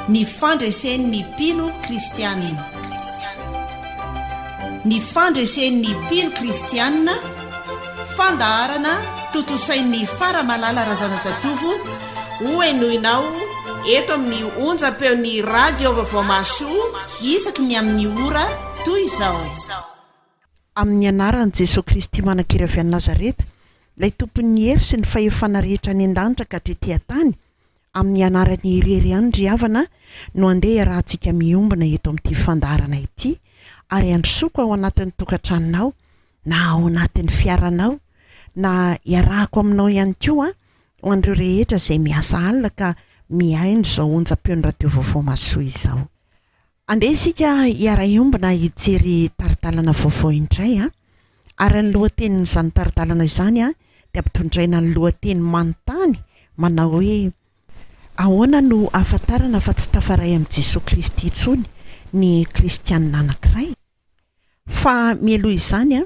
Ny fandresen'ny mpino kristianina. Ny fandresen'ny mpino kristianina, fandaharana tontosain'i Faramalala Razanajatovo, hohenoinao eto amin'ny onjam-peon'ny Radio Vaovao Mahasoa isaky ny amin'ny ora toy izao. Amin'ny anaran'i Jesoa Kristy manan-kery avy any Nazareta, ilay Tompon'ny hery sy ny fahefana rehetra any an-danitra ka tety an-tany, amin'ny anarany irery ihany ry havana no andeha iarahantsika miombona eto amin'ity fandaharana ity ary handrosoako ao anatin'ny tokantranonao na ao anatin'ny fiaranao na iarahako aminao ihany koa ho an'ireo rehetra izay miasa alina ka mihaino izao onjam-peon'ny radio vaovao mahasoa izao. Andeha isika hiara-hiombona hijery tari-dalana vaovao indray an! Ary ny lohatenin'izany tari-dalana izany dia ampitondraina ny lohateny manontany manao hoe, Ahoana no ahafantarana fa tsy tafaray amin'i Jesoa Kristy intsony ny kristianina anankiray? Fa mialoha izany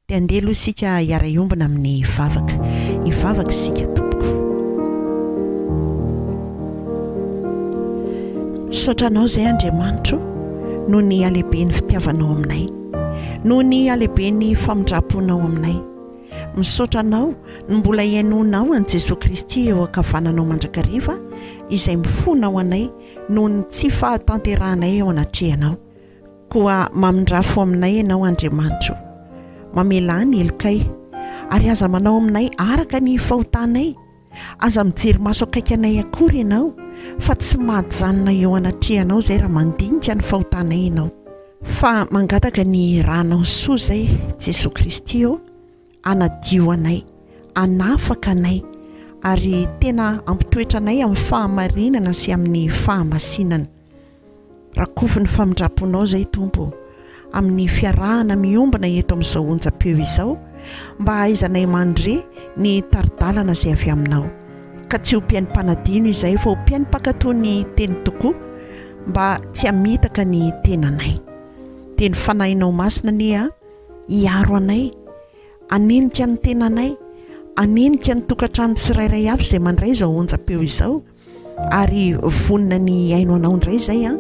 dia andeha aloha isika hiara-hiombona amin'ny vavaka. Hivavaka isika tompoko. Misaotra Anao izay Andriamanitro noho ny halehiben'ny fitiavanao aminay, noho ny halehiben'ny famindram-ponao aminay. Misaotra Anao no mbola hihainoanao an'i Jesoa Kristy eo ankavananao mandrakariva izay mifona ho anay noho ny tsy fahatanterahanay eo anatrehanao. Koa mamindrà fo aminay Ianao, Andriamanitro. Mamelà ny helokay, ary aza manao aminay araka ny fahotanay. Aza mijery maso akaiky anay akory Ianao, fa tsy mahajanona eo anatrehanao izay raha mandinika ny fahotanay Ianao. Fa mangataka ny rànao soa izay, Jesoa Kristy ô, hanadio anay, hanafaka anay, ary tena hampitoetra anay amin'ny fahamarinana sy amin'ny fahamasinana. Rakofy ny famindram-ponao izay Tompo ô, amin'ny fiarahana miombona eto amin'izao onjam-peo izao, mba hahaizanay mandre ny tari-dalana izay avy Aminao. Ka tsy ho mpihaino mpanadino izahay fa ho mpihaino mpankatò ny Teny tokoa, mba tsy hamitaka ny tenanay. Dia ny Fanahinao Masina anie hiaro anay, hanenika ny tenanay, hanenika ny tokantrano tsirairay avy izay mandray izao onjam-peo izao, ary vonona ny hihaino anao indray izay an,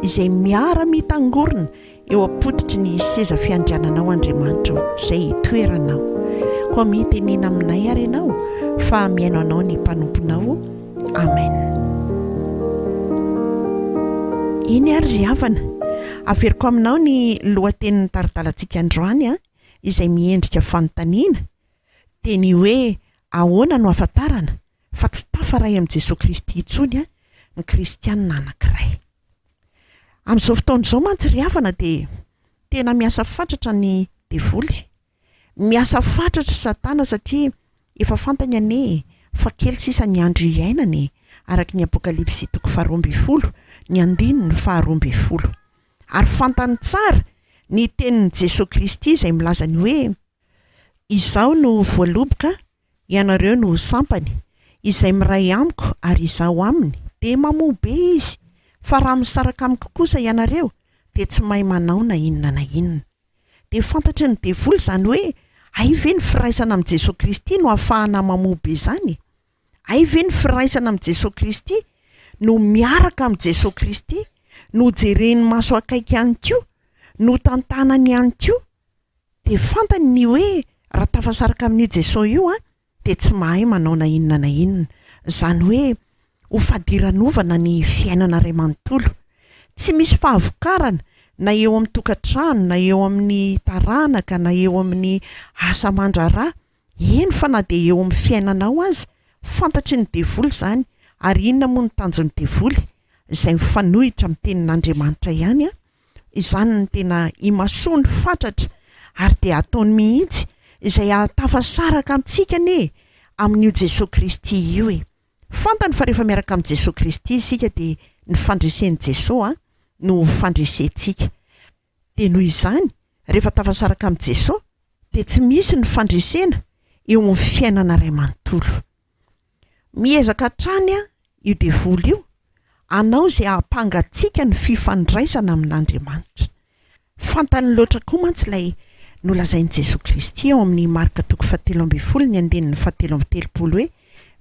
izay miara-mitangorona eo am-pototry ny seza fiandriananao Andriamanitra o, izay itoeranao. Koa mitenena aminay ary ianao fa mihaino anao ny mpanomponao. Amen. Eny ary ry havana, averiko aminao ny lohatenin'ny tari-dalantsika androany an, izay miendrika fanontaniana, dia ny hoe ahoana no ahafantarana fa tsy tafaray amin'i Jesoa Kristy intsony ny kristianina anankiray. Amin'izao fotoana izao mantsy ry havana dia tena miasa fatratra ny devoly, miasa fatratra i Satana satria efa fantany anie fa kely sisa ny andro iainany e, araka ny Apokalypsy toko faharoa ambin'ny folo ny andininy faharoa ambin'ny folo. Ary fantany tsara ny tenin'i Jesoa Kristy izay milaza ny hoe, Izaho no voaloboka Ianareo no ho sampany, izay miray amiko ary izaho aminy, dia mamoa be izy, fa raha misaraka amiko kosa ianareo, dia tsy mahay manao na inona na inona. Dia fantatry ny devoly izany hoe, hay ve ny firaisana amin'i Jesoa Kristy no ahafahana mamoa be izany? Hay ve ny firaisana amin'i Jesoa Kristy no miaraka amin'i Jesoa Kristy, no jereny maso akaiky ihany koa, no tantanany ihany koa? Dia fantany ny hoe raha tafasaraka amin'io Jesoa io an, dia tsy mahay manao na inona na inona. Izany hoe ho fadiranovana ny fiainana iray manontolo. Tsy misy fahavokarana na eo amin'ny tokantrano, na eo amin'ny taranaka, na eo amin'ny asa aman-draharaha, eny fa na dia eo amin'ny fiainanao aza. Fantatry ny devoly izany. Ary inona moa no tanjon'ny devoly? Izay mifanohitra amin'ny tenin'Andriamanitra ihany an. Izany no tena imasoany fatratra ary dia ataony mihitsy izay hahatafasaraka antsika anie amin'io Jesoa Kristy io e! Fantany fa rehefa miaraka amin'i Jesoa Kristy isika dia ny fandresen'i Jesoa no ho fandresentsika. Dia noho izany rehefa tafasaraka amin'i Jesoa dia tsy misy ny fandresena eo amin'ny fiainana iray manontolo. Miezaka hatrany io devoly io hanao izay hahampangatsiaka ny fifandraisana amin'Andriamanitra. Fantany loatra koa mantsy ilay nolazain'i Jesoa Kristy ao amin'ny Marka toko fahatelo ambin'ny folo ny andininy fahatelo amby telopolo hoe,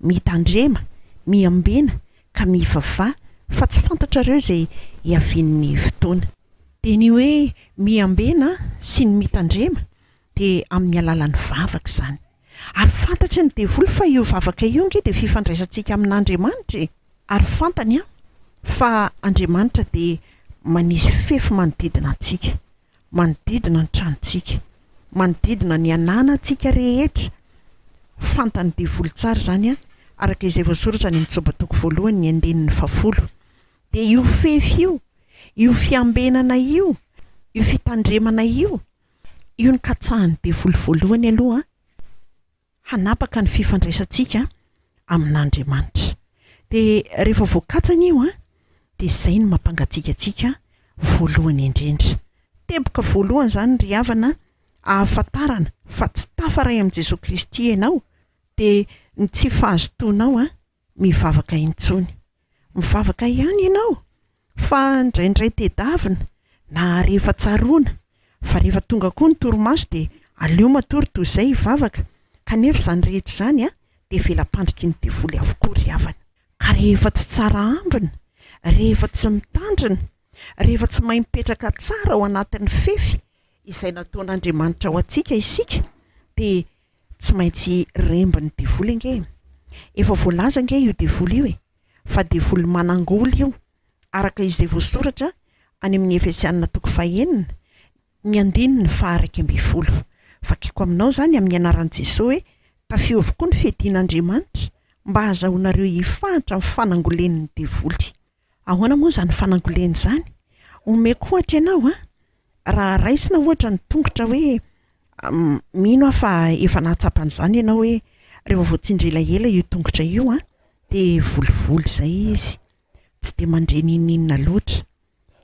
Mitandrema, miambena, ka mivavaha. fa tsy fantatrareo izay hiavian'ny fotoana. Dia ny hoe miambena sy ny mitandrema dia amin'ny alalan'ny vavaka izany. Ary fantatry ny devoly fa io vavaka io ange dia fifandraisantsika amin'Andriamanitra e! Ary fantany an, fa Andriamanitra dia manisy fefy manodidina antsika, manodidina ny tranontsika, manodidina ny ananantsika rehetra. Fantan'ny devoly tsara izany an, araka izay voasoratra any amin'ny Joba toko voalohany ny andininy fahafolo. Dia io fefy io, io fiambenana io, io fitandremana io, io no katsahan'ny devoly voalohany aloha an, hanapaka ny fifandraisantsika amin'Andriamanitra. Dia rehefa voakatsany io an, dia izay no mampangatsiaka antsika voalohany indrindra. Teboka voalohany izany ry havana ahafantarana fa tsy tafaray amin'i Jesoa Kristy ianao, dia ny tsy fahazotoanao an, mivavaka intsony. Mivavaka ihany ianao fa indraindray tedavina na rehefa tsaroana fa rehefa tonga koa ny torimaso dia aleo matory toy izay hivavaka kanefa izany rehetra izany dia vela-pandriky ny devoly avokoa ry havana. Ka rehefa tsy tsara ambina, rehefa tsy mitandrina, rehefa tsy mahay mipetraka tsara ao anatin'ny fefy izay nataon'Andriamanitra ho antsika isika dia Tsy maintsy rembin'ny devoly ange e! Efa voalaza ange io devoly io e! Fa devoly manangoly io, araka izay voasoratra any amin'ny Efesianina toko fahenina, ny andininy faha-11. Vakiko aminao izany amin'ny anaran'i Jesoa hoe, Tafio avokoa ny fiadian'Andriamanitra, mba hahazahoanareo hifahatra amin'ny fanangolen'ny devoly. Ahoana moa izany fanangolena izany? Omeko ohatra ianao an! Raha raisina ohatra ny tongotra hoe, mino aho fa efa nahatsapa an'izany ianao hoe rehefa voatsindry elaela io tongotra io an, dia volivoly izay izy, tsy dia mandre n'inon'inona loatra.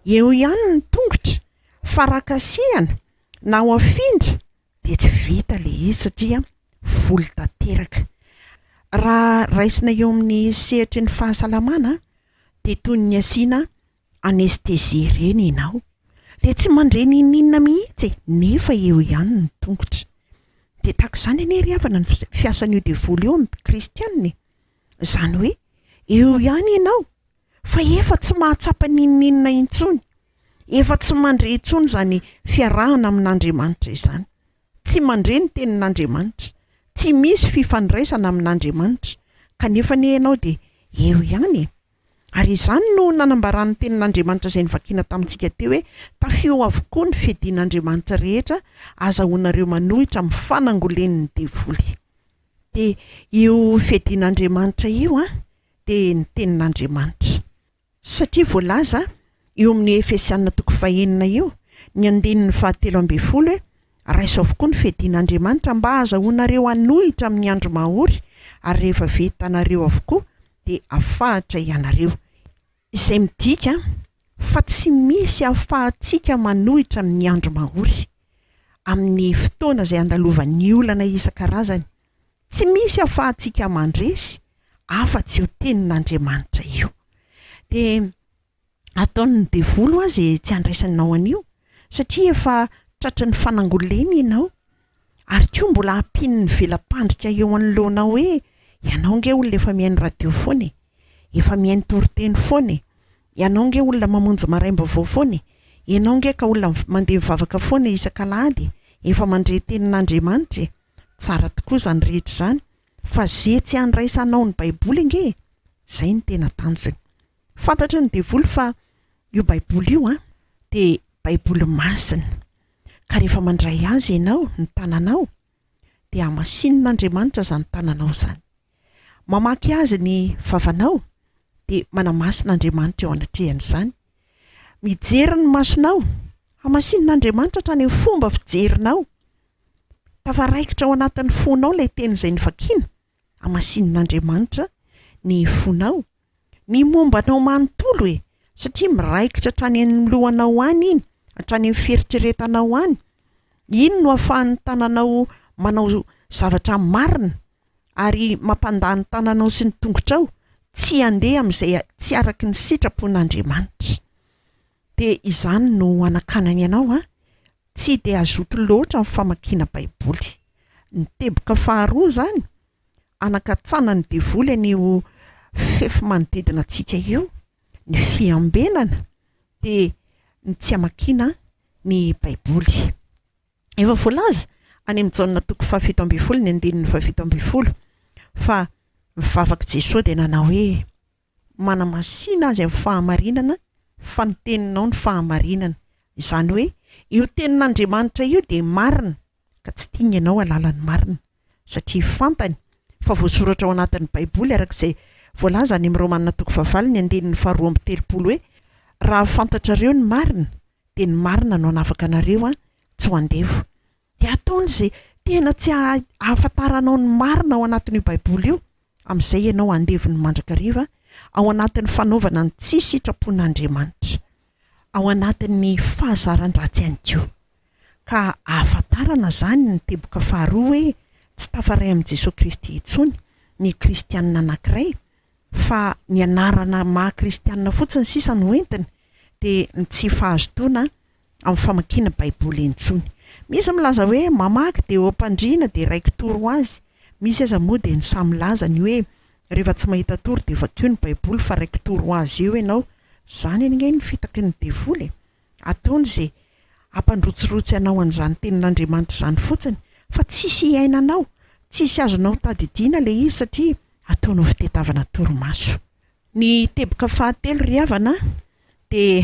Eo ihany ny tongotra fa raha kasihana na ho afindra dia tsy vita ilay izy satria voly tanteraka. Raha raisina eo amin'ny sehatry ny fahasalamana dia toy ny asiana anesthésie ireny ianao dia tsy mandre n'inon'inona mihitsy e, nefa eo ihany ny tongotra. Dia tahaka izany anie ry havana ny fiasan'io devoly io amin'ny kristianina e. Izany hoe eo ihany ianao fa efa tsy mahatsapa n'inon'inona intsony, efa tsy mandre intsony izany fiarahana amin'Andriamanitra izany, tsy mandre ny tenin'Andriamanitra, tsy misy fifandraisana amin'Andriamanitra, kanefa anie ianao dia eo ihany e! Ary izany no nanambaran'ny tenin'Andriamanitra izay novakiana tamintsika teo hoe, Tafio avokoa ny fiadian'Andriamanitra rehetra, azahoanareo manohitra amin'ny fanangolen'ny devoly. Dia io fiadian'Andriamanitra io an, dia ny tenin'Andriamanitra. Satria voalaza eo amin'io Efesiana toko fahenina io, ny andininy fahatelo ambin'ny folo hoe, Raiso avokoa ny fiadian'Andriamanitra mba hahazahoanareo hanohitra amin'ny andro mahory, ary rehefa vitanareo avokoa dia hafahatra ianareo. Izay midika fa tsy misy ahafahantsika manohitra amin'ny andro mahory, amin'ny fotoana izay andalovan'ny olana isan-karazany. Tsy misy ahafahantsika mandresy afa-tsy io tenin'Andriamanitra io. Dia ataon'ny devoly hoa izay tsy handraisanao an'io satria efa tratry ny fanangolena ianao ary koa mbola ampiany ny vela-pandrika eo anoloanao hoe ianao nge olona efa mihaino radio foana e, efa mihaino toriteny foana e, ianao nge olona mamonjy maraim-baovao foana e, ianao nge ka olona mandeha mivavaka foana isak'alahady e, efa mandre tenin'Andriamanitra e. Tsara tokoa izany rehetra izany fa ze tsy andraisanao ny baiboly ange e! Zay no tena tanjony. Fantatry ny devoly fa io baiboly io an dia baiboly masina ka rehefa mandray azy ianao ny tananao dia hamasinin'Andriamanitra izany tananao izany. Mamaky azy ny vavanao dia manamasina Andriamanitra eo anatrehan'izany. Mijery ny masonao, hamasinin'Andriamanitra hatrany amin'ny fomba fijerinao. Tafaraikitra ao anatin'ny fonao ilay teny izay novakiana, hamasinin'Andriamanitra ny fonao, ny momba anao manontolo e! satria miraikitra hatrany amin'ny lohanao any iny, hatrany amin'ny fieritreretanao any. Iny no ahafahan'ny tananao manao zavatra marina ary mampandà ny tananao sy ny tongotrao tsy handeha amin'izay tsy araka ny sitrapon'Andriamanitra. Dia izany no hanakanany anao an! Tsy dia hazoto loatra amin'ny famakiana Baiboly. Ny teboka faharoa izany, anakatsanan'ny devoly an'io fefy manodidina antsika io, ny fiambenana dia ny tsy hamakiana ny Baiboly. Efa voalaza any amin'ny Jaona toko faha-17 ny andininy faha-17 fa ny vavak'i Jesoa dia nanao hoe, Manamasina azy amin'ny fahamarinana fa ny teninao no fahamarinana. Izany hoe io tenin'Andriamanitra io dia marina ka tsy tiany ianao halala ny marina satria fantany fa voasoratra ao anatin'ny Baiboly araka izay voalaza any amin'ny Romana toko fahavalo ny andininy faha-32 hoe raha fantatrareo ny marina dia ny marina no hanafaka anareo tsy ho andevo. Dia ataony izay tena tsy ahafantaranao ny marina ao anatin'io Baiboly io, amin'izay ianao andevony mandrakariva ao anatin'ny fanaovana ny tsy sitrapon'Andriamanitra, ao anatin'ny fahazaran-dratsy ihany koa. Ka ahafantarana izany ny teboka faharoa hoe tsy tafaray amin'i Jesoa Kristy intsony ny kristianina anankiray fa ny anarana maha kristianina fotsiny sisa no entiny dia ny tsy fahazotoana amin'ny famakiana Baiboly intsony. Misy milaza hoe mamaky dia eo am-pandriana dia raiki-tory ho azy. Misy aza moa dia ny samy milaza ny hoe rehefa tsy mahita tory dia vakio ny Baiboly fa raiki-tory ho azy eo ianao. Izany anie ny fitaky ny devoly e! Ataony izay hampandrotsirotsy anao an'izany tenin'Andriamanitra izany fotsiny fa tsisy hiainanao, tsisy azonao tadidiana ilay izy satria ataonao fitedavana torimaso. Ny teboka fahatelo ry havana dia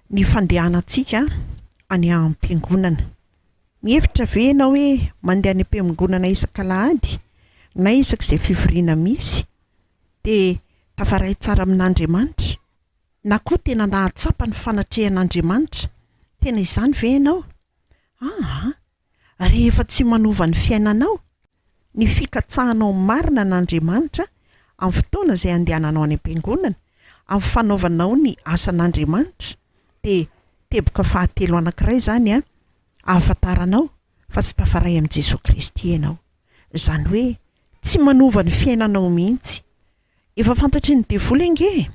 ny fandehanantsika any am-piangonana. Mihevitra ve ianao hoe mandeha any am-piangonana isak'alahady na isak'izay fivoriana misy dia tafaray tsara amin'Andriamanitra? Na koa tena nahatsapa ny fanatrehan'Andriamanitra? Tena izany ve ianao? Aa! Rehefa tsy manova ny fiainanao, ny fikatsahanao marina an'Andriamanitra amin'ny fotoana izay andehananao any am-piangonana, amin'ny fanaovanao ny asan'Andriamanitra, dia teboka fahatelo anankiray izany ahafantaranao fa tsy tafaray amin'i Jesoa Kristy ianao. Izany hoe tsy manova ny fiainanao mihitsy. Efa fantatry ny devoly ange e!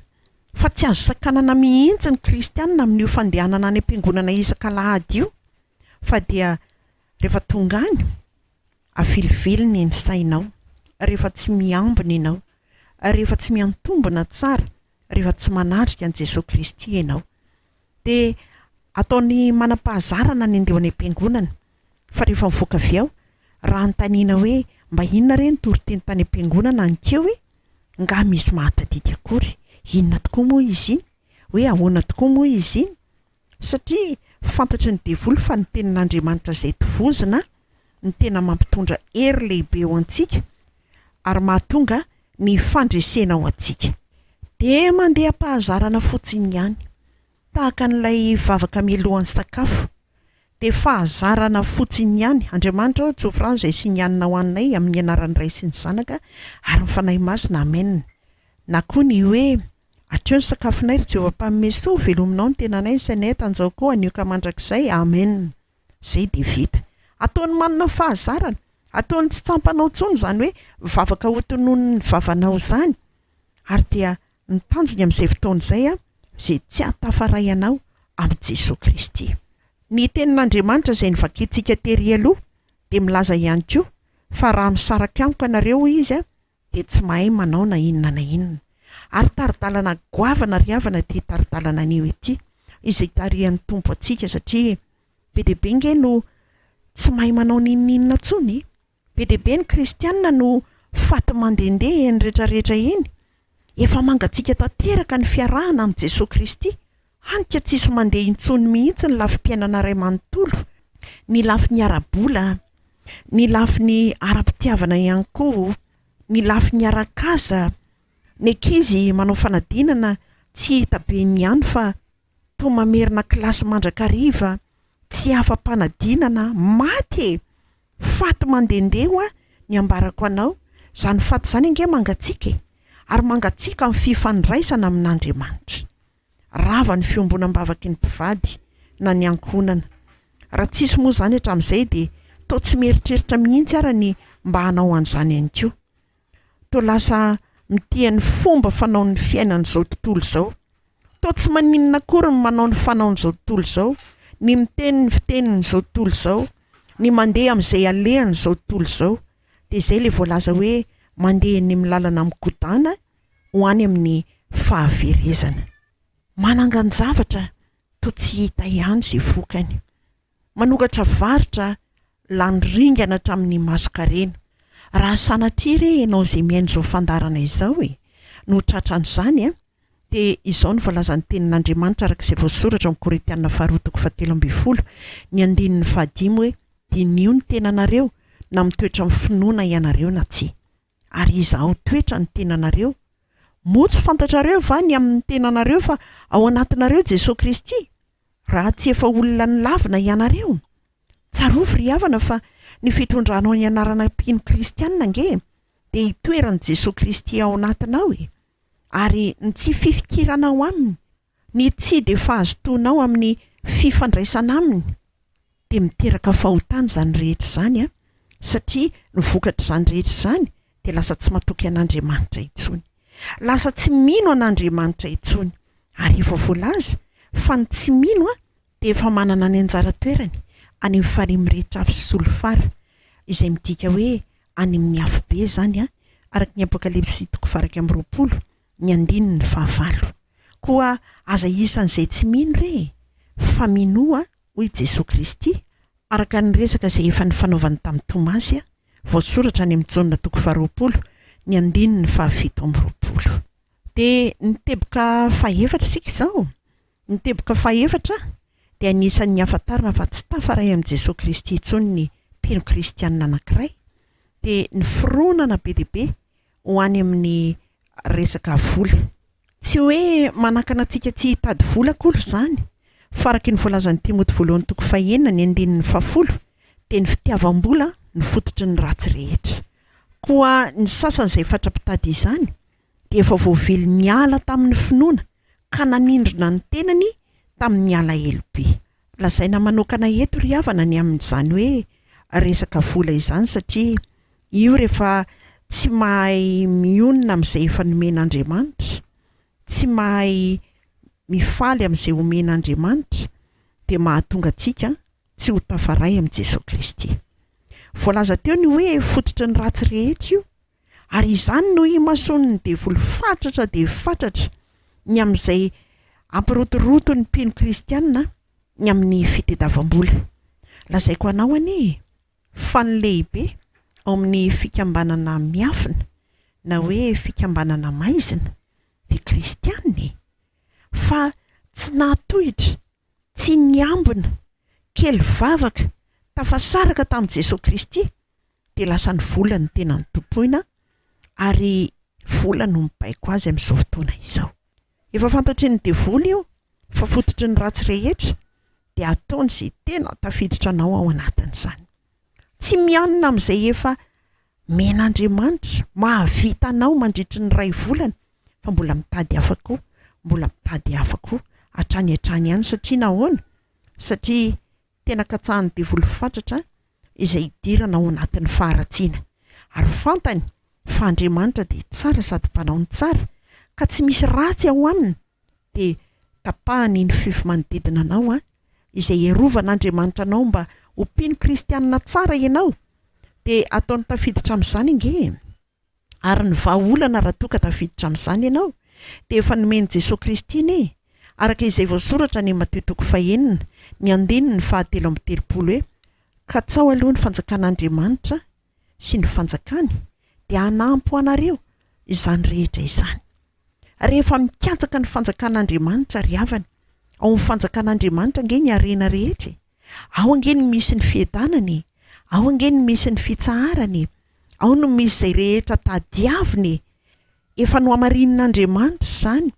Fa tsy azo sakanana mihitsy ny kristianina amin'io fandehanana any am-piangonana isak'alahady io. Fa dia rehefa tonga any, aviliviliny ny sainao, rehefa tsy miambina ianao, rehefa tsy miantombina tsara, rehefa tsy manatrika an'i Jesoa Kristy ianao. Dia ataony manam-pahazarana ny handeha any am-piangonana, fa rehefa mivoaka avy ao, raha anontaniana hoe mba inona re ny toriteny tany am-piangonana anikeo e? Nga misy mahatadidy akory? Inona tokoa moa izy iny? Hoe ahoana tokoa moa izy iny? Satria fantatry ny devoly fa ny tenin'Andriamanitra izay tovozina no tena mampitondra hery lehibe ho antsika ary mahatonga ny fandresena ho antsika. Dia mandeha am-pahazarana fotsiny ihany. Tahaka an'ilay vavaka mialohan'ny sakafo. Dia fahazarana fotsiny ihany. Andriamanitra ô, tsofy rano izay sinianina ho anay amin'ny anaran'ny Ray sy ny Zanaka ary ny Fanahy Masina. Amen. Na koa ny hoe Hatreo ny sakafonay, ry Jehovah Mpanome soa, velominao ny tenanay, ny sainay hatanjao koa, anio ka mandrakizay. Amen. Izay dia vita. Ataony manana fahazarana, ataony tsy tsampanao intsony izany hoe vavaka hotononin'ny vavanao izany. Ary dia ny tanjony amin'izay fotoana izay, izay tsy hahatafaray anao amin'i Jesoa Kristy. Ny tenin'Andriamanitra izay novakintsika tery aloha dia milaza ihany koa fa raha misaraka amiko ianareo, hoy Izy, dia tsy mahay manao na inona na inona. Ary tari-dalana goavana ry havana ity tari-dalana anio ity, izay tarihan'ny Tompo antsika satria be dia be nge no tsy mahay manao n'inon'inona intsony e! Be dia be ny kristiana no faty mandehandeha eny rehetrarehetra eny, efa mangatsiaka tanteraka ny fiarahana amin'i Jesoa Kristy, hany ka tsisy mandeha intsony mihitsy ny lafim-piainana iray manontolo, ny lafiny ara-bola, ny lafiny ara-pitiavana ihany koa, ny lafiny ara-kasa, ny ankizy manao fanadinana tsy hita be ny ihany fa toa mamerina kilasy mandrakariva, tsy afa-panadinana, maty e! Faty mandehandeha hoa ny ambarako anao, izany faty izany ange mangatsiaka e! Ary mangatsiaka amin'ny fifandraisana amin'Andriamanitra. Rava ny fiombonam-bavaky ny mpivady na ny ankohonana. Raha tsisy moa izany hatramin'izay dia toa tsy mieritreritra mihitsy ara ny mba hanao an'izany ihany koa. Toa lasa mitia ny fomba fanaon'ny fiainan'izao tontolo izao. Toa tsy maninona akory ny manao ny fanaon'izao tontolo izao, ny miteny ny fitenin'izao tontolo izao, ny mandeha amin'izay alehan'izao tontolo izao. Dia izay ilay voalaza hoe mandeha eny amin'ny lalana migodàna ho any amin'ny fahaverezana. Manangan-javatra toa tsy hita ihany izay vokany. Manokatra varotra lany ringana hatramin'ny mason-karena. Raha sanatria re ianao izay mihaino izao fandaharana izao e, no tratran'izany an, dia izao no voalazan'ny Tenin'Andriamanitra araka izay voasoratra ao amin'ny Korintiana faharoa toko fahatelo ambinifolo, ny andininy fahadimy hoe, Diniho ny tenanareo na mitoetra amin'ny finoana ianareo na tsia. Ary izahao toetra ny tenanareo. Moa tsy fantatrareo va ny amin'ny tenanareo fa ao anatinareo Jesoa Kristy? Raha tsy efa olona nolavina ianareo? Tsarovy ry havana fa ny fitondranao ny anarana mpino kristianina ange dia itoeran'i Jesoa Kristy ao anatinao e! Ary ny tsy fifikiranao Aminy, ny tsy dia fahazotoanao amin'ny fifandraisana Aminy dia miteraka fahotana izany rehetra izany an! Satria ny vokatr'izany rehetra izany dia lasa tsy matoky an'Andriamanitra intsony. Lasa tsy mino an'Andriamanitra intsony. Ary efa voalaza fa ny tsy mino dia efa manana ny anjara toerany any amin'ny farihy mirehitra afo sy solifara, izay midika hoe any amin'ny afobe izany, araka ny Apokalypsy toko faha-21, ny andininy fahavalo. Koa aza isan'izay tsy mino re e, fa minoa, hoy Jesoa Kristy, araka ny resaka izay efa nifanaovany tamin'i Tomasy, voasoratra any amin'ny Jaona toko faharoapolo, ny andininy fahafito amby roapolo. Dia ny teboka fahefatra isika izao. Ny teboka fahefatra dia anisan'ny ahafantarana fa tsy tafaray amin'i Jesoa Kristy intsony ny mpino kristianina anankiray, dia ny fironana be dia be ho any amin'ny resaka vola. Tsy hoe manakana antsika tsy hitady vola akory izany, fa araka ny voalazan'i Timoty voalohany toko fahenina ny andininy fahafolo dia ny fitiavam-bola no fototry ny ratsy rehetra. Koa ny sasany izay fatra-pitady izany dia efa voavily niala tamin'ny finoana ka nanindrona ny tenany tamin'ny alahelo be. Lazaina manokana eto ry havana ny amin'izany hoe resaka vola izany satria io rehefa tsy mahay mionona amin'izay efa nomen'Andriamanitra, tsy mahay mifaly amin'izay omen'Andriamanitra dia mahatonga antsika tsy ho tafaray amin'i Jesoa Kristy. Voalaza teo ny hoe fototry ny ratsy rehetra io Ary izany no imasoan'ny devoly fatratra dia fatratra ny amin'izay hampirotoroto ny mpino kristiana ny amin'ny fitediavam-bola. Lazaiko anao anie e, fa ny lehibe ao amin'ny fikambanana miafina na hoe fikambanana maizina dia kristiana e! Fa tsy nahatohitra, tsy niambina, kely vavaka, tafasaraka tamin'i Jesoa Kristy dia lasa ny vola no tena notompoina ary vola no mibaiko azy amin'izao fotoana izao. Efa fantatry ny devoly io fa fototry ny ratsy rehetra dia ataony izay tena tafiditra anao ao anatin'izany. Tsy mianina amin'izay efa men'Andriamanitra mahavita anao mandritry ny iray volana fa mbola mitady hafa koa, mbola mitady hafa koa hatrany hatrany ihany satria nahoana? Satria Tena katsahan'ny devoly fatratra izay hidirana ao anatin'ny faharatsiana. Ary fantany fa Andriamanitra dia tsara sady mpanao ny tsara, ka tsy misy ratsy ao aminy, dia tapahany ny fefy manodidina anao an, izay hiarovan'Andriamanitra anao mba ho mpino kristianina tsara ianao, dia ataony tafiditra amin'izany ange e! Ary ny vahaolana raha toa ka tafiditra amin'izany ianao dia efa nomen'i Jesoa Kristy anie, araka izay voasoratra any Matio toko fahenina, ny andininy fahatelo amby telopolo hoe, Katsaho aloha ny fanjakan'Andriamanitra sy ny fanjakany, dia hanampy ho anareo izany rehetra izany. Rehefa mikatsaka ny fanjakan'Andriamanitra ry havana, ao amin'ny fanjakan'Andriamanitra ange ny harena rehetra e! Ao ange no misy ny fiadanana e! Ao ange no misy ny fitsaharana e! Ao no misy izay rehetra tadiavina e! Efa nohamarinin'Andriamanitra izany,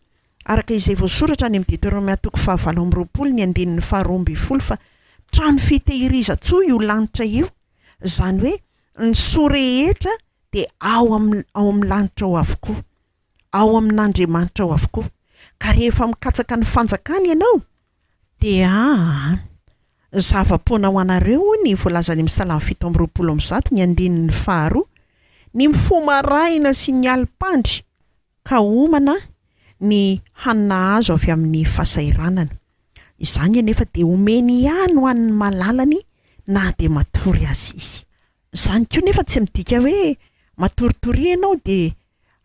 araka izay voasoratra any amin'ny Deterônomia toko fahavalo amby roapolo ny andininy faharoa ambin'ny folo fa trano fitehirizan-tsoa io lanitra io, izany hoe ny soa rehetra dia ao amin'ny ao amin'ny lanitra ao avokoa, ao amin'Andriamanitra ao avokoa. Ka rehefa mikatsaka ny fanjakany ianao Dia aa. Zava-poana ho anareo hoy ny voalazan'ny amin'ny Salamo 127 ny andininy faharoa, ny mifoha maraina sy ny alim-pandry ka homana ny hanina azo avy amin'ny fahasahiranana. Izany anefa dia omeny ihany ho an'ny malalany na dia matory aza izy. Izany koa nefa tsy midika hoe matoritoria ianao dia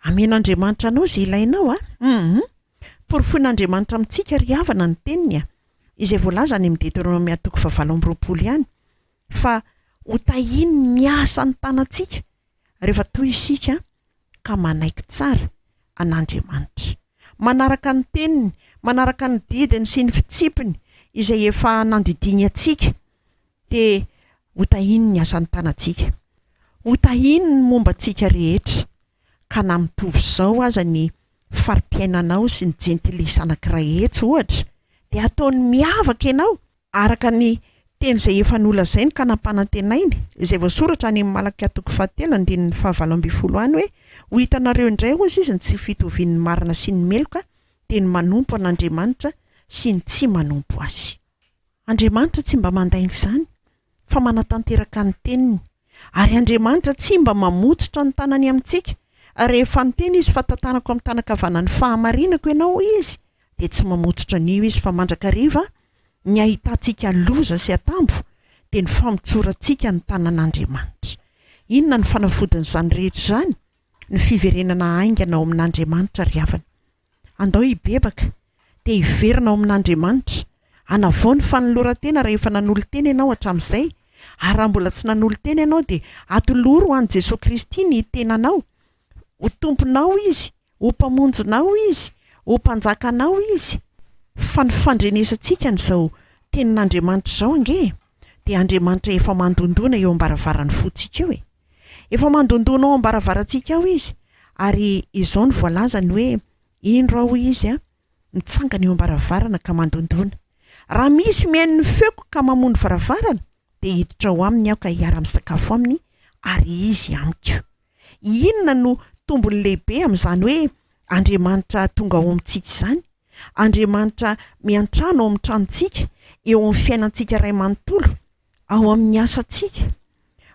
amen'Andriamanitra anao izay ilainao a! Hum. Porofoin'Andriamanitra amintsika ry havana ny teniny izay voalaza any amin'ny Deteronomia toko fahavalo amby 20 ihany fa hotahiany ny asan'ny tanantsika rehefa toa isika ka manaiky tsara an'Andriamanitra. Manaraka ny teniny, manaraka ny didiny sy ny fitsipiny izay efa nandidiany antsika dia hotahiany ny asan'ny tanantsika. Hotahiany ny momba antsika rehetra ka na mitovy izao aza ny fari-piainanao sy ny jentilisa anankiray etsy ohatra dia ataony miavaka ianao araka ny teny izay efa nolazainy ka nampanantenainy, izay voasoratra any amin'ny Malakia toko fahatelo andininy fahavalo 12 any hoe, Ho hitanareo indray hozy izy ny tsy fitovian'ny marina sy ny meloka, dia ny manompo an'Andriamanitra sy ny tsy manompo Azy. Andriamanitra tsy mba mandainga izany, fa manatanteraka ny teniny. Ary Andriamanitra tsy mba mamotsitra ny tanany amintsika. Rehefa niteny Izy fa tantanako amin'ny tanan-kavanan'ny fahamarinako ianao, hoy Izy, dia tsy mamotsitra an'io Izy fa mandrakariva ny ahitantsika loza sy atambo dia ny famotsorantsika ny tanan'Andriamanitra. Inona no fanafodin'izany rehetra izany? Ny fiverenana haingana ao amin'Andriamanitra ry havana. Andao hibebaka dia hiverina ao amin'Andriamanitra. Hanavao ny fanoloran-tena raha efa nanolo-tena ianao hatramin'izay, ary raha mbola tsy nanolo-tena ianao dia atolory ho an'i Jesoa Kristy ny tenanao. Ho Tomponao Izy, ho Mpamonjinao Izy, ho Mpanjakanao Izy. Fa ny fandrenesantsika an'izao Tenin'Andriamanitra izao ange dia Andriamanitra efa mandondona eo am-baravaran'ny fontsika eo e! Efa mandondona ao am-baravarantsika ao Izy, ary izao no voalazany hoe, Indro Aho hoy Izy, mitsangana eo am-baravarana ka mandondona. Raha misy mihaino ny feoko ka mamoha ny varavarana, dia hiditra ao aminy Aho ka hiara-misakafo aminy, ary izy amiko. Inona no tombony lehibe amin'izany hoe Andriamanitra tonga ao amintsika izany? Andriamanitra miantrano ao amin'ny tranontsika, eo amin'ny fiainantsika iray manontolo, ao amin'ny asantsika,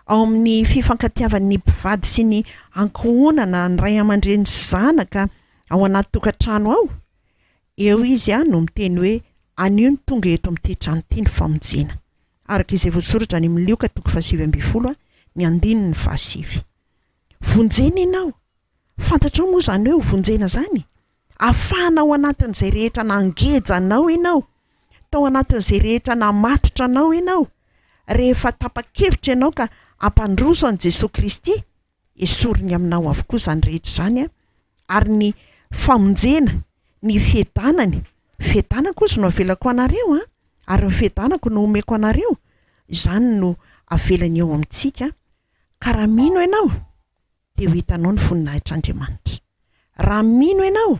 ao amin'ny fifankatiavan'ny mpivady sy ny ankohonana, ny ray aman-dreny sy zanaka ao anaty tokantrano ao. Eo izy no miteny hoe anio no tonga eto amin'ity trano ity ny famonjena. Araka izay voasoratra any amin'ny Lioka toko fahasivy 12 ny andininy fahasivy. Vonjena ianao. Fantatrao moa izany hoe ho vonjena izany? Afahana ao anatin'izay rehetra nangeja anao ianao, tao anatin'izay rehetra namatotra anao ianao. Rehefa tapa-kevitra ianao ka hampandroso an'i Jesoa Kristy, esoriny aminao avokoa izany rehetra izany, ary ny famonjena, ny fiadanany, fiadanako hozy no avelako anareo an, ary ny fiadanako no omeko anareo, izany no avelany eo amintsika, ka raha mino ianao dia ho hitanao ny voninahitr'Andriamanitra. Raha mino ianao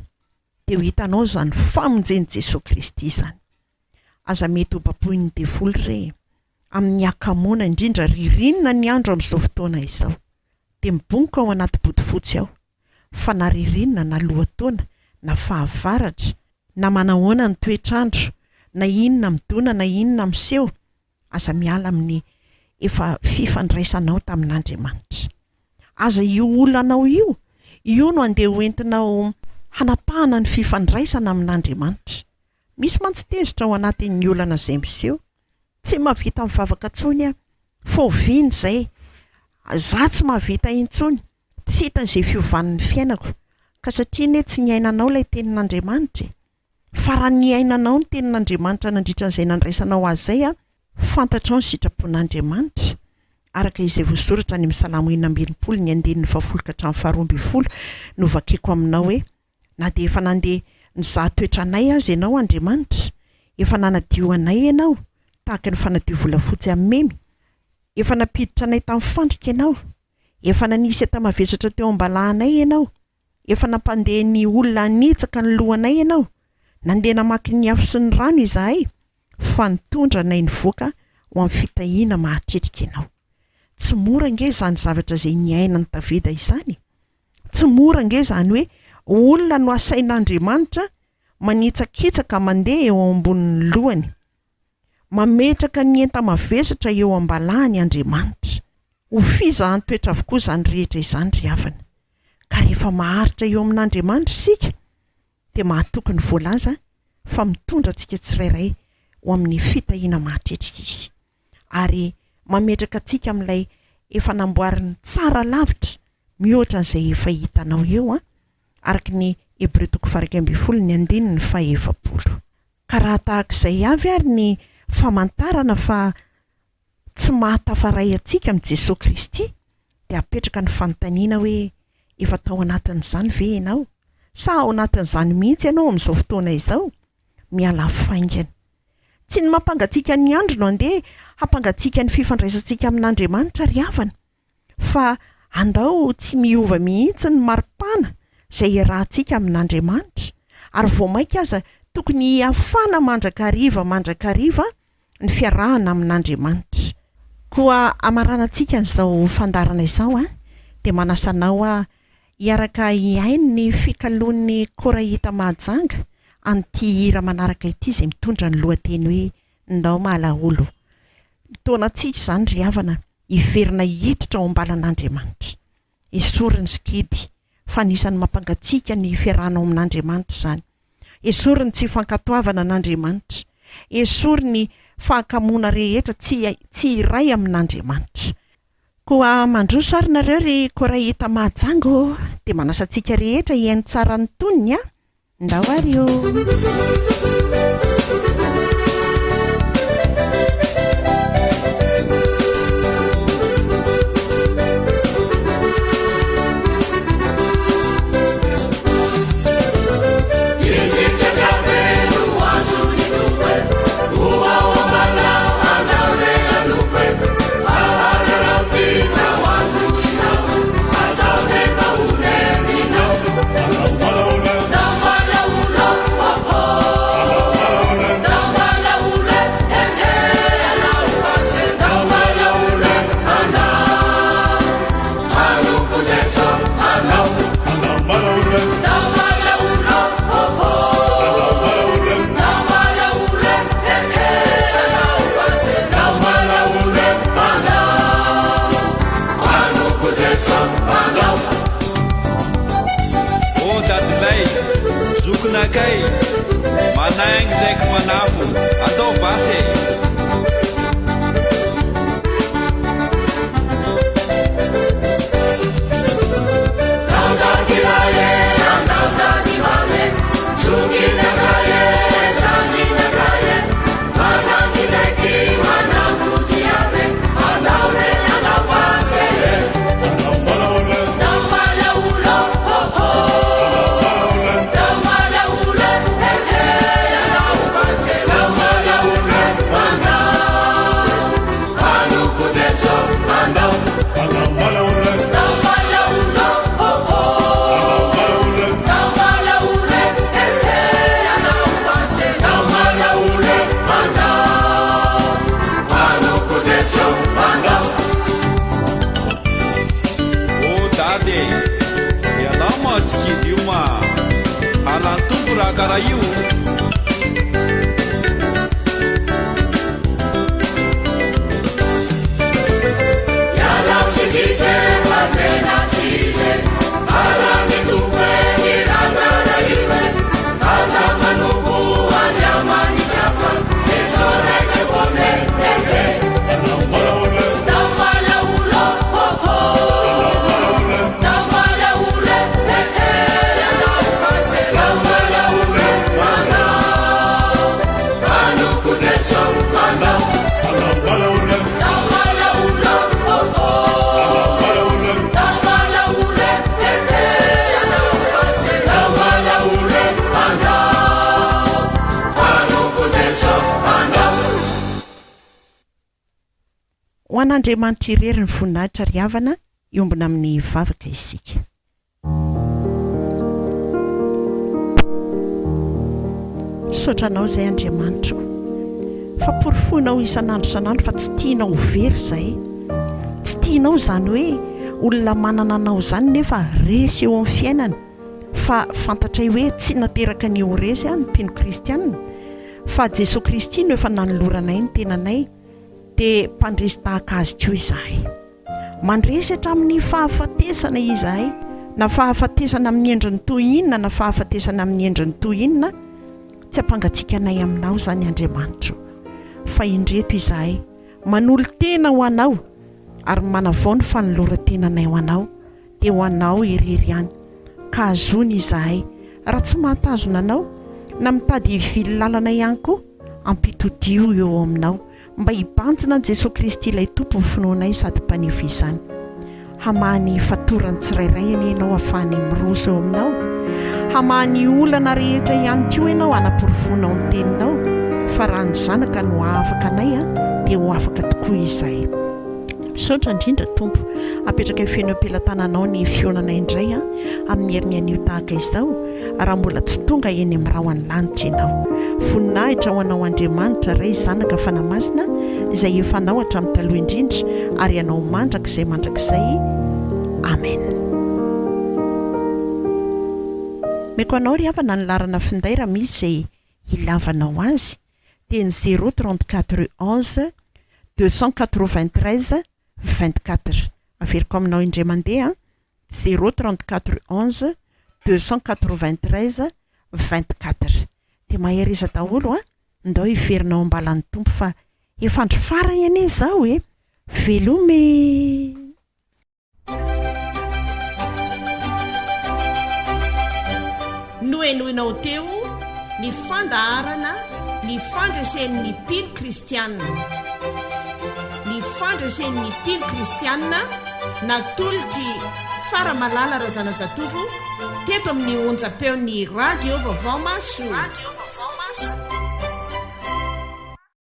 dia ho hitanao izany famonjen'i Jesoa Kristy izany. Aza mety ho baboin'ny devoly re e! Amin'ny hakamoana, indrindra ririnina ny andro amin'izao fotoana izao. Dia mibongoka ao anaty bodofotsy ao. Fa na ririnina na lohataona, na fahavaratra, na manahoana ny toetr'andro, na inona midona na inona miseho, Aza miala amin'ny efa fifandraisanao tamin'Andriamanitra. Aza io olanao io, io no andeha ho entinao hanapahana ny fifandraisana amin'Andriamanitra. Misy mantsy tezitra ao anatin'ny olana izay miseho. Tsy mahavita mivavaka intsony aho. Fa oviana izay? Za tsy mahavita intsony. Tsy hita izay fiovan'ny fiainako. Ka satria anie tsy niainanao ilay tenin'Andriamanitra e. Fa raha niainanao ny tenin'Andriamanitra nandritra an'izay nandraisanao azy izay, fantatrao ny sitrapon'Andriamanitra, araka izay voasoratra any amin'ny Salamo 66 ny andininy fahafolo ka hatramin'ny faharoa 12 no vakiko aminao hoe, Na dia efa nandeha nizaha toetra anay aza Ianao, Andriamanitra, efa nanadio anay Ianao, tahaka ny fanadio volafotsy amin'ny memy, efa nampiditra anay tamin'ny fandrika Ianao, efa nanisy enta-mavesatra teo am-balahanay Ianao, Efa nampandeha ny olona hanitsaka ny lohanay ianao, nandeha namaky ny afo sy ny rano izahay, fa nitondra anay nivoaka ho amin'ny fitahiana mahatretrika ianao. Tsy mora ange izany zavatra izay niainan'i Davida izany e! Tsy mora ange izany hoe olona no asain'Andriamanitra manitsakitsaka mandeha eo ambonin'ny lohany. Mametraka ny enta-mavesatra eo am-balahany Andriamanitra. Ho fizahan-toetra avokoa izany rehetra izany ry havana. Ka rehefa maharitra eo amin'Andriamanitra isika dia mahatoky ny voalaza fa mitondra antsika tsirairay ho amin'ny fitahiana mahatretrika Izy. Ary mametraka antsika amin'ilay efa namboariny tsara lavitra mihoatra an'izay efa hitanao eo an, araka ny. Hebreo toko faha-11 ny andininy faha-40. Ka raha tahaka izay avy ary ny famantarana fa tsy mahatafaray antsika amin'i Jesoa Kristy dia apetraka ny fanontaniana hoe efa tao anatin'izany ve ianao? Sa ao anatin'izany mihitsy ianao amin'izao fotoana izao? Mialà faingana. Tsy ny mampangatsiaka ny andro no andeha hampangatsiaka ny fifandraisantsika amin'Andriamanitra ry havana. Fa andao tsy miova mihitsy ny maripana izay iarahantsika amin'Andriamanitra, ary vao mainka aza tokony hihafana mandrakariva mandrakariva ny fiarahana amin'Andriamanitra. Koa hamaranantsika an'izao fandaharana izao dia manasa anao aho hiaraka hihaino ny fikaloan'ny Korahita Mahajanga amin'ity hira manaraka ity izay mitondra ny lohateny hoe Ndao Mahalaholo. Mitaona antsika izany ry havana hiverina hiditra ao am-balan'Andriamanitra. Esory ny sikidy, fa anisan'ny mampangatsiaka ny fiarahanao amin'Andriamanitra izany. Esory ny tsy fankatoavana an'Andriamanitra. Esory ny fahakamoana rehetra tsy tsy hiray amin'Andriamanitra. Koa mandroso ary nareo ry Korahita Mahajanga ô! Dia manasa antsika rehetra hihaino tsara ny tonony an! Ndao ary ô! Oh dadilay, zokinakay, manaingy ndraiky manafo, atao basy e! Oh dada e! Ialahy ma tsy kely io ma! Halan'ny Tompo raha karaha io. Ho an'Andriamanitra irery ny voninahitra ry havana, hiombona amin'ny vavaka isika. Misaotra Anao izay Andriamanitra o, fa porofoinao isan'andro isan'andro fa tsy tianao ho very izahay. Tsy tianao izany hoe olona manana Anao izany nefa resy eo amin'ny fiainana, fa fantatray hoe tsy nateraka ny ho resy ny mpino kristiana, fa Jesoa Kristy no efa nanoloranay ny tenanay, dia mpandresy tahaka Azy koa izahay. Mandresy hatramin'ny fahafatesana izahay, na fahafatesana amin'ny endriny toy inona na fahafatesana amin'ny endriny toy inona, tsy hampangatsiaka anay aminao izany Andriamanitro, fa indreto izahay, manolo-tena ho Anao ary manavao ny fanoloran-tenanay ho Anao, dia ho Anao irery ihany, ka azony izahay. Raha tsy mahatazona anao, na mitady hivily lalana ihany koa, ampitodio eo aminao, mba hibanjina an'i Jesoa Kristy ilay Tompo ny finoanay sady Mpanefy izany. Hamaha ny fatoran'ny tsirairay anie ianao hahafahany miroso eo aminao. Hamaha ny olana rehetra ihany koa ianao hanaporofoanao ny teninao fa raha ny Zanaka no hahafaka anay dia ho afaka tokoa izahay. Misaotra indrindra Tompo. Apetrakay feno eo am-pelatananao ny fihaonanay indray amin'ny herin'ny anio tahaka izao raha mbola tsy tonga eny amin'ny rahon'ny lanitra ianao. Voninahitra ho anao Andriamanitra Ray Zanaka Fanahy Masina izay efa anao hatramin'ny taloha indrindra ary anao mandrakizay mandrakizay. Amen. Omeko anao ry havana ny laharana finday raha misy izay ilavanao azy dia ny zéro 34 11 293 24. Averiko aminao indray mandeha zéro 34 11 293 24. Dia mahereza daholo an! Ndao hiverina ao am-balan'ny Tompo fa efa andro farany anie izao e! Veloma e! Nohenoinao teo ny fandaharana Ny fandresen'ny mpino kristiana. Ny fandresen'ny mpino kristiana natolotr'i Faramalala Razanajatovo teto amin'ny onjam-peon'ny Radio Vaovao Mahasoa.